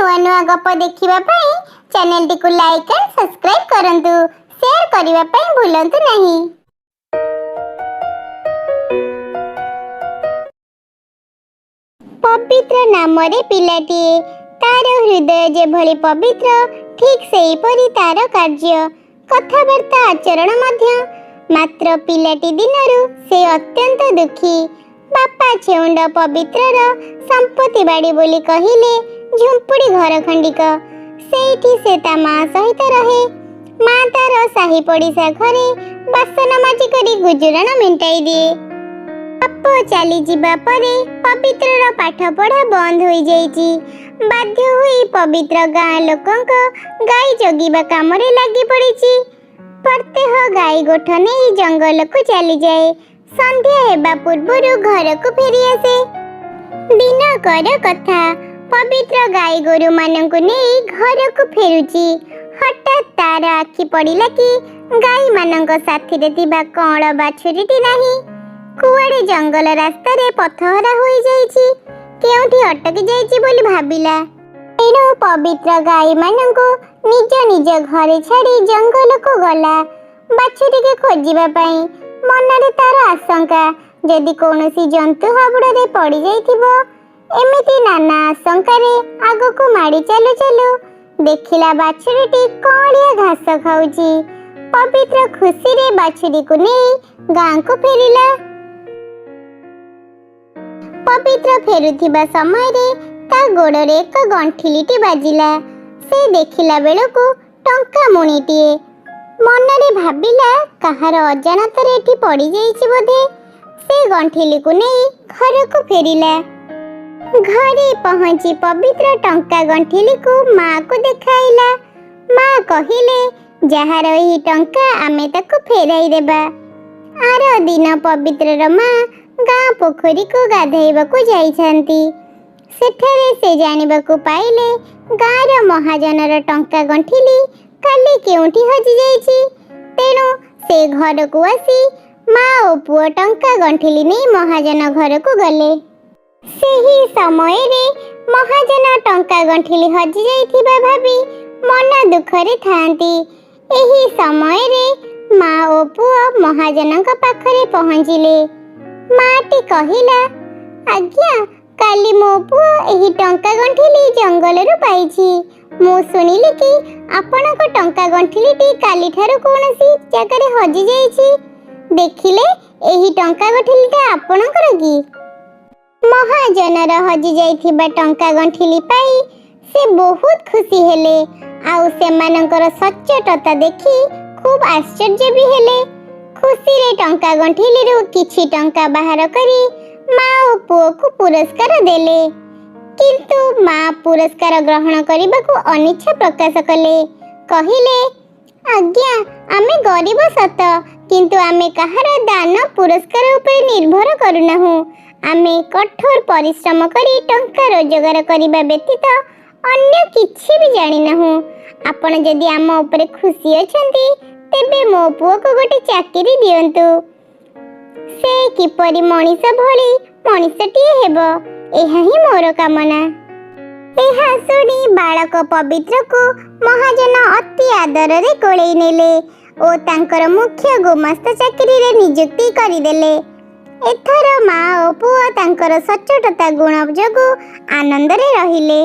ନୂଆ ନୂଆ ଗପ ଦେଖିବା ପାଇଁ ଚ୍ୟାନେଲଟିକୁ ଲାଇକ୍ ଆଣ୍ଡ ସବସ୍କ୍ରାଇବ୍ କରନ୍ତୁ। ସେୟାର କରିବା ପାଇଁ ଭୁଲନ୍ତୁ ନାହିଁ। ପବିତ୍ର ନାମରେ ପିଲାଟିଏ। ତାର ହୃଦୟ ଯେଭଳି ପବିତ୍ର, ଠିକ୍ ସେହିପରି ତାର କାର୍ଯ୍ୟ, କଥାବାର୍ତ୍ତା, ଆଚରଣ ମଧ୍ୟ। ମାତ୍ର ପିଲାଟି ଦିନରୁ ସେ ଅତ୍ୟନ୍ତ ଦୁଃଖୀ। ବାପା ଛେଉଣ୍ଡ ପବିତ୍ରର ସମ୍ପତ୍ତି ବାଡ଼ି ବୋଲି କହିଲେ ଝୁମ୍ପୁଡ଼ି ଘର ଖଣ୍ଡିକ। ସେଇଠି ସେ ତା ମା ସହିତ ରହେ। ମା ତାର ସାହି ପଡ଼ିଶା ଘରେ ବାସନ ମାଜି କରି ଗୁଜୁରାଣ ମେଣ୍ଟାଇ ଦିଏ। ବାପ ଚାଲିଯିବା ପରେ ପବିତ୍ରର ପାଠପଢ଼ା ବନ୍ଦ ହୋଇଯାଇଛି। ବାଧ୍ୟ ହୋଇ ପବିତ୍ର ଗାଁ ଲୋକଙ୍କ ଗାଈ ଜଗିବା କାମରେ ଲାଗି ପଡ଼ିଛି। ପ୍ରତ୍ୟହ ଗାଈ ଗୋଠ ନେଇ ଜଙ୍ଗଲକୁ ଚାଲିଯାଏ। ସନ୍ଧ୍ୟା ହେବା ପୂର୍ବରୁ ଘରକୁ ଫେରିଆସେ। ଦିନକର କଥା, ପବିତ୍ର ଗାଈ ଗୋରୁମାନଙ୍କୁ ନେଇ ଘରକୁ ଫେରୁଛି। ହଠାତ୍ ତାର ଆଖି ପଡ଼ିଲା କି ଗାଈମାନଙ୍କ ସାଥିରେ ଥିବା କଅଁଳ ବାଛୁରୀଟି ନାହିଁ। କୁଆଡ଼େ ଜଙ୍ଗଲ ରାସ୍ତାରେ ପଥହରା ହୋଇଯାଇଛି, କେଉଁଠି ଅଟକି ଯାଇଛି ବୋଲି ଭାବିଲା। ତେଣୁ ପବିତ୍ର ଗାଈମାନଙ୍କୁ ନିଜ ନିଜ ଘରେ ଛାଡ଼ି ଜଙ୍ଗଲକୁ ଗଲା ବାଛୁରୀକି ଖୋଜିବା ପାଇଁ। ମନରେ ତାର ଆଶଙ୍କା, ଯଦି କୌଣସି ଜନ୍ତୁ ହାବୁଡ଼ରେ ପଡ଼ିଯାଇଥିବ। ଏମିତି ନାନା ଆଶଙ୍କାରେ ଆଗକୁ ମାଡ଼ି ଚାଲୁ ଚାଲୁ ଦେଖିଲା ବାଛୁରୀଟି କଅଁଳିଆ ଘାସ ଖାଉଛି। ପବିତ୍ର ଖୁସିରେ ବାଛୁରୀକୁ ନେଇ ଗାଁକୁ ଫେରିଲା। ପବିତ୍ର ଫେରୁଥିବା ସମୟରେ ତା ଗୋଡ଼ରେ ଏକ ଗଣ୍ଠିଲିଟି ବାଜିଲା। ସେ ଦେଖିଲା ବେଳକୁ ଟଙ୍କା ମୁଣିଟିଏ। ମନରେ ଭାବିଲା, କାହାର ଅଜାଣତରେ ଏଠି ପଡ଼ିଯାଇଛି ବୋଧେ। ସେ ଗଣ୍ଠିଲିକୁ ନେଇ ଘରକୁ ଫେରିଲା। ଘରେ ପହଞ୍ଚି ପବିତ୍ର ଟଙ୍କା ଗଣ୍ଠିଲିକୁ ମାଆକୁ ଦେଖାଇଲା। ମା କହିଲେ, ଯାହାର ଏହି ଟଙ୍କା ଆମେ ତାକୁ ଫେରାଇ ଦେବା। ଆର ଦିନ ପବିତ୍ରର ମା ଗାଁ ପୋଖରୀକୁ ଗାଧୋଇବାକୁ ଯାଇଛନ୍ତି। ସେଠାରେ ସେ ଜାଣିବାକୁ ପାଇଲେ ଗାଁର ମହାଜନର ଟଙ୍କା ଗଣ୍ଠିଲି କାଲି କେଉଁଠି ହଜିଯାଇଛି। ତେଣୁ ସେ ଘରକୁ ଆସି ମା ଓ ପୁଅ ଟଙ୍କା ଗଣ୍ଠିଲି ନେଇ ମହାଜନ ଘରକୁ ଗଲେ। ସେହି ସମୟରେ ମହାଜନ ଟଙ୍କା ଗଣ୍ଠିଲି ହଜିଯାଇଥିବା ଭାବି ମନ ଦୁଃଖରେ ଥାଆନ୍ତି। ଏହି ସମୟରେ ମା ଓ ପୁଅ ମହାଜନଙ୍କ ପାଖରେ ପହଞ୍ଚିଲେ। ମାଟି କହିଲା, ଆଜ୍ଞା, କାଲି ମୋ ପୁଅ ଏହି ଟଙ୍କା ଗଣ୍ଠିଲି ଜଙ୍ଗଲରୁ ପାଇଛି। ମୁଁ ଶୁଣିଲି କି ଆପଣଙ୍କ ଟଙ୍କା ଗଣ୍ଠିଲିଟି କାଲିଠାରୁ କୌଣସି ଜାଗାରେ ହଜିଯାଇଛି। ଦେଖିଲେ, ଏହି ଟଙ୍କା ଗଣ୍ଠିଲିଟା ଆପଣଙ୍କର କି? ମହାଜନର ହଜିଯାଇଥିବା ଟଙ୍କା ଗଣ୍ଠିଲି ପାଇ ସେ ବହୁତ ଖୁସି ହେଲେ ଆଉ ସେମାନଙ୍କର ସଚ୍ଚୋଟତା ଦେଖି ଖୁବ୍ ଆଶ୍ଚର୍ଯ୍ୟ ବି ହେଲେ। ଖୁସିରେ ଟଙ୍କା ଗଣ୍ଠିଲିରୁ କିଛି ଟଙ୍କା ବାହାର କରି ମା ଓ ପୁଅକୁ ପୁରସ୍କାର ଦେଲେ। କିନ୍ତୁ ମା ପୁରସ୍କାର ଗ୍ରହଣ କରିବାକୁ ଅନିଚ୍ଛା ପ୍ରକାଶ କଲେ। କହିଲେ, ଆଜ୍ଞା, ଆମେ ଗରିବ ସତ, କିନ୍ତୁ ଆମେ କାହାର ଦାନ ପୁରସ୍କାର ଉପରେ ନିର୍ଭର କରୁନାହୁଁ। ଆମେ କଠୋର ପରିଶ୍ରମ କରି ଟଙ୍କା ରୋଜଗାର କରିବା ବ୍ୟତୀତ ଅନ୍ୟ କିଛି ବି ଜାଣିନାହୁଁ। ଆପଣ ଯଦି ଆମ ଉପରେ ଖୁସି ଅଛନ୍ତି, ତେବେ ମୋ ପୁଅକୁ ଗୋଟେ ଚାକିରି ଦିଅନ୍ତୁ। ସେ କିପରି ମଣିଷ ଭଳି ମଣିଷଟିଏ ହେବ, ଏହା ହିଁ ମୋର କାମନା। ଏହା ଶୁଣି ବାଳକ ପବିତ୍ରକୁ ମହାଜନ ଅତି ଆଦରରେ କୋଳେଇ ନେଲେ ଓ ତାଙ୍କର ମୁଖ୍ୟ ଗୁମାସ୍ତା ଚାକିରିରେ ନିଯୁକ୍ତି କରିଦେଲେ। ଏଥର ମା ଓ ପୁଅ ତାଙ୍କର ସଚ୍ଚୋଟତା ଗୁଣ ଯୋଗୁଁ ଆନନ୍ଦରେ ରହିଲେ।